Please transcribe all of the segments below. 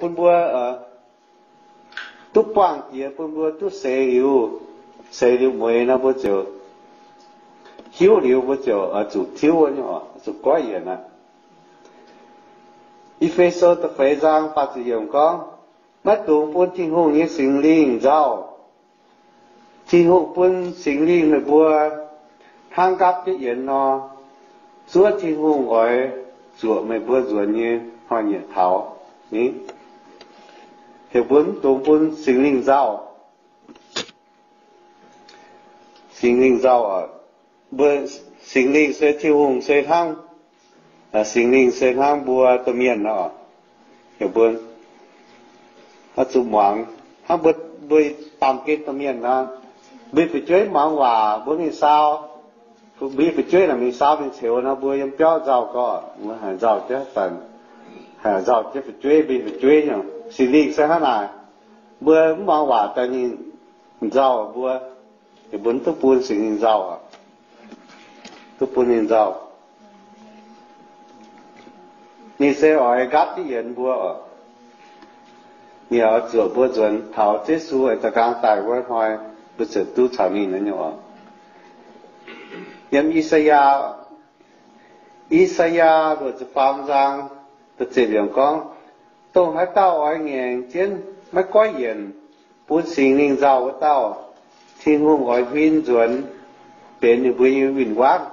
bun mbuo duqv buangh jiex, bun mbuo duqv seix liuz, seix liuz mueix nor mbuo ziouc hiuv liuz mbuo ziouc zuqc tiuv, zuqc goiv yienc aqv. E^fe^so da'feix zaang faah ziepc yiemc gorngv, maiv dungx bun Tin-Hungh nyei Singx Lingh nzauh. Tin-Hungh bun Singx Lingh meih mbuo hnangv nqaapv jienv yienx nor, zuov Tin-Hungh oix zuoqc meih mbuo nzuonx nyei hnoi-nyieqc taux. Heuc mbuo mv dungx bun Singx Lingh nzauh. Singx Lingh nzauh, mbuo, Singx Lingh se Tin-Hungh se hnangv, Singx Lingh se hnangv mbuo domh mienh nor, heuc mbuo zuqc muangx hnangv mbuo, mbuo baamh gen domh mienh nor, mbuo fu'jueiv muangx waac mbuo mingh saau, mbuo fu'jueiv naaic mingh saau mingh ceux nor mbuo yiem biauv nzauh gorx, mbuo haiz nzauh jienv, haiz nzauh jienv fu'jueiv, mbuo fu'jueiv nyei. Singx Lingh se hnangv naaic, mbuo mv muangx waac daaih ninh nzauh mbuo, mbuo mv duqv bun Singx Lingh nzauh, duqv bun ninh nzauh. Ninh se oix nqaapv jienv yienx mbuo oc. Ninh oix zuoqc mbuo nzuonx taux Yesu oix da'nqaang daaih wuov hnoi, mbuo ziouc duqv caux ninh naaiv nyei oc. Yiem I^saa^yaa, I^saa^yaa luoqc ziepc faam zaang da'ziepc yiemc gorngv, dongh haaix dauh oix ngaengc jienv maiv goiv yienc bun Singx Lingh nzauh wuov dauh, Tin-Hungh oix huin nzuonx benx ninh mbuo nyei win-wangv.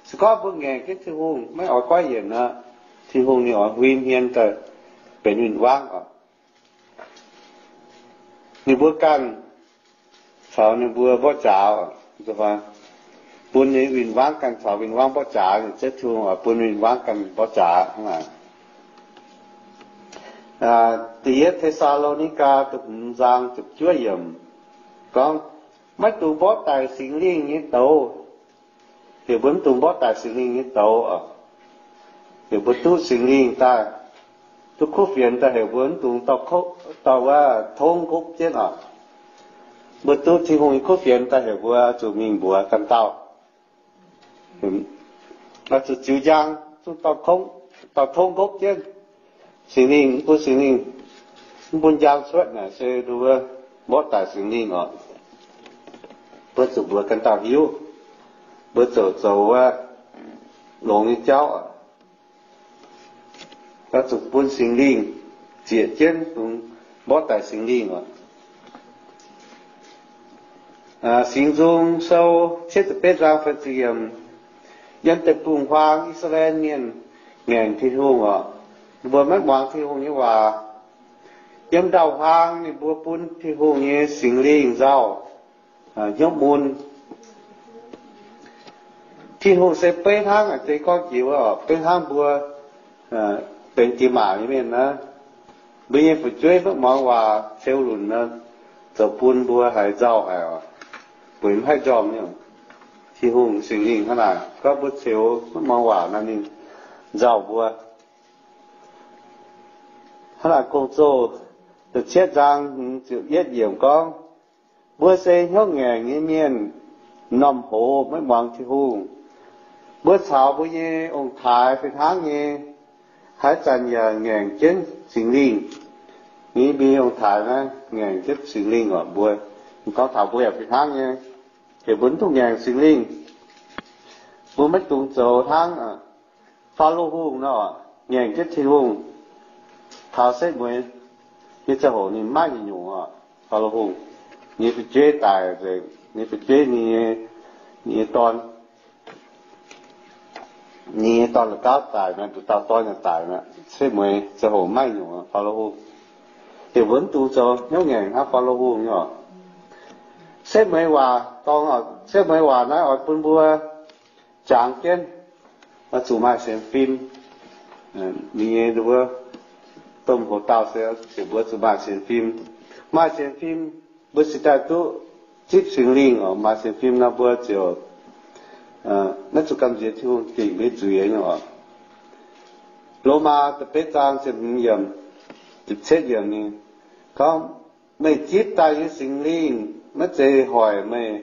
Se gorngv mbuo ngaengc jienv Tin-Hungh maiv oix goiv yienc nor, Tin-Hungh ninh oix huin hmien daaih benx win-wangv oc. Ninh mbuo ganh caux ninh mbuo mborqv jaax, bun ninh win-wangv ganh caux win-wangv mborqv jaax, ninh ziouc Tin-Hungh oix bun win-wangv ganh mborqv jaax hnangv naaic. Da'yietv Te^saa^lo^ni^gaa da'hmz zaang ziepc juov yiemc gorngv, maiv dungx mborqv daic Singx Lingh nyei douz. Heuc mbuo mv dungx mborqv daic Singx Lingh nyei douz oc. Heuc mbuo duqv Singx Lingh daaih, duqv kuv fienx daaih, heuc mbuo mv dungx dorh wuov tongv nqopv jienv oc. Mbuo duqv Tin-Hungh nyei kuv fienx daaih, heuc mbuo zuqc mingh mbuox ganh dauh, zuqc ziux njang, zuqc dorh tongv nqopv jienv. Singx Lingh, mv bun Singx Lingh, mv bun njang cuotv naaic se mbuo mborqv daic Singx Lingh oc. Mbuo zuqc mbuox ganh dauh hiuv, mbuo ziouc zoux wuov longx nyei jauv oc. Zuqc bun Singx Lingh zieqc jienv, mborqv daic Singx Lingh oc. Singx Nzung Sou cietv ziepc betv zaang feix ziepc yiemc, yiem deic-bung-huaang I^saa^laa^en Mienh ngaengc Tin-Hungh oc. Mbuo maiv muangx Tin-Hungh nyei waac. Yiem ndau-huaang ninh mbuo bun Tin-Hungh nyei Singx Lingh nzauh, hnyouv mun. Tin-Hungh se beiv hnangv, deix gorngv jiex wuov, beiv hnangv mbuo benx diex maac nyei mienh naaiv, mbuo nyei fu'jueiv maiv muangx waac, ceu lunc nor, zoux bun mbuo haiz nzauh haic oc, bueix mv haih njormh nyei. Tin-Hungh Singx Lingh hnangv naaic, gorngv mbuo ceux maiv muangx waac nor, ninh nzauh mbuo. Hnangv naaic Gong-Zoh da'cietv zaang hmz ziepc yietv yiemc gorngv, mbuo se hnyouv ngaengc nyei mienh, m'normh hoz maiv muangx Tin-Hungh. Mbuo caux mbuo nyei ong-taaix fih hnangv nyei, haaix zanc yaac ngaengc jienv Singx Lingh. Mbuo nyei ong-taaix naaiv ngaengc jienv Singx Lingh oc. Mbuo gorngv taux mbuo yaac fih hnangv nyei, heuc mbuo mv dungx ngaengc Singx Lingh. Mbuo maiv dungx zoux hnangv Faalo Hungh nor, ngaengc jienv Tin-Hungh. Taux setv mueiz nyei ziangh hoc ninh maiv nyungc-nyungc oc. Faalo Hungh nyei fu'jueiv daic nzengc, ninh fu'jueiv, ninh nyei dorn, ninh nyei dorn la'gauv daic mi'aqv, nduqc dauh dorn yaac daic mi'aqv. Setv mueiz ziangh hoc maiv nyungc, Faalo Hungh. Heuc mbuo mv dungx zoux hnyouv ngaengc hnangv Faalo Hungh nyei oc. Setv mueiz waac dorngx, setv mueiz waac naaiv oix bun mbuo jangx jienv, zuqc maaih sienx fim. Ninh nyei wuov domh hoc-dauh se heuc mbuo zuqc maaih sienx fim. Maaih sienx fim, mbuo cingx daaih duqv zipv Singx Lingh oc. Maaih sienx fim nor mbuo ziouc maiv zuqc gamh nziex Tin-Hungh dingc mbuo zuiz nyei oc. Lomaa da'betv zaang ziepc hmz yiemc, ziepc cietv yiemc ninh gorngv, meih zipv daaih nyei Singx Lingh maiv zeiz hoic meih,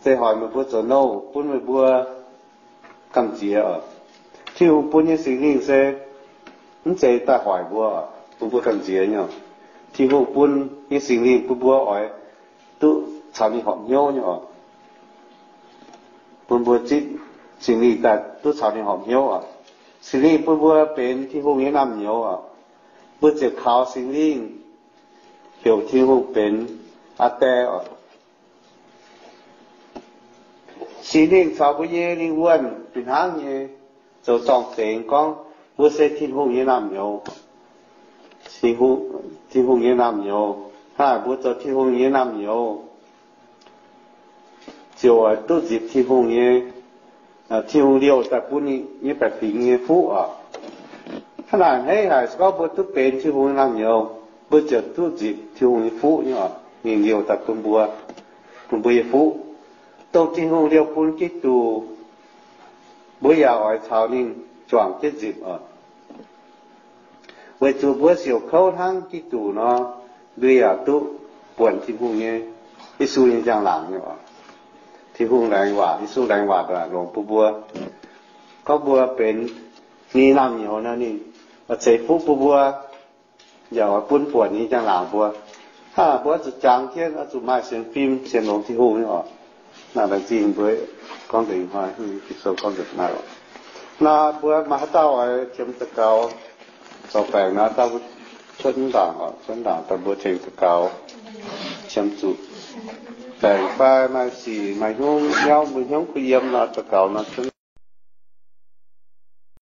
zeiz hoic meih mbuo zoux nouh, bun meih mbuo gamh nziex oc. Tin-Hungh bun nyei Singx Lingh se Mv zeiz daaih hoic mbuo, bun mbuo gamh nziex nyei. Tin-Hungh bun nyei Singx Lingh bun mbuo oix duqv caux ninh horpc hnyouv nyei oc. Bun mbuo zipv Singx Lingh daaih duqv caux ninh horpc hnyouv oc. Singx Lingh bun mbuo benx Tin-Hungh nyei naamh nyouz oc. Mbuo ziouc kaux Singx Lingh heuc Tin-Hungh benx Aa Die oc. Singx Lingh caux mbuo nyei lingh wuonh fih hnangv nyei zoux zorng-zengx gorngv mbuo se Tin-Hungh nyei naamh nyouz. Tin-Hungh nyei naamh nyouz, hnangv naaic mbuo zoux Tin-Hungh nyei naamh nyouz ziouc oix duqv nzipc Tin-Hungh nyei, Tin-Hungh liouh daaih bun ninh nyei baeqc fingx nyei fuqv oc. Hnangv naaic a'hneiv haic, se gorngv mbuo duqv benx Tin-Hungh nyei naamh nyouz, mbuo ziouc duqv nzipc Tin-Hungh nyei fuqv nyei oc. Ninh liouh daaih bun mbuo, bun mbuo nyei fuqv. Dongh Tin-Hungh liouh bun Giduc, mbuo yaac oix caux ninh juangc jienv nzipc oc. Weic zuqc mbuo siouc kouv hnangv Giduc nor, mbuo yaac duqv buonc Tin-Hungh nyei, Yesu nyei njang-laangc nyei oc. Tin-Hungh laengz waac, Yesu laengz waac longx bun mbuo. Gorngv mbuo benx ninh naamh nyouz nor, ninh ceix fuqv bun mbuo, yaac oix bun buonc ninh njang-laangc mbuo. Hnangv mbuo oix zuqc jangx jienv, oix zuqc maaih sienx fim, sienx longx Tin-Hungh nyei oc. Naaiv laengz zingh mbuo gorngv nzengc hnoi, Ging-Sou gorngv nzengc naaiv oc. Naaiv mbuo maaih haaix dauh oix qiemx daux gaux, zorc baengc nor, dauh mbuo cuotv ndaangc oc, cuotv ndaangc daaih mbuo tengx daux gaux, qiemx zuqc baengc fai maaih sic maaih hnyouv, mbuo hnyouv kuh yiem nor, daux gaux nor cuotv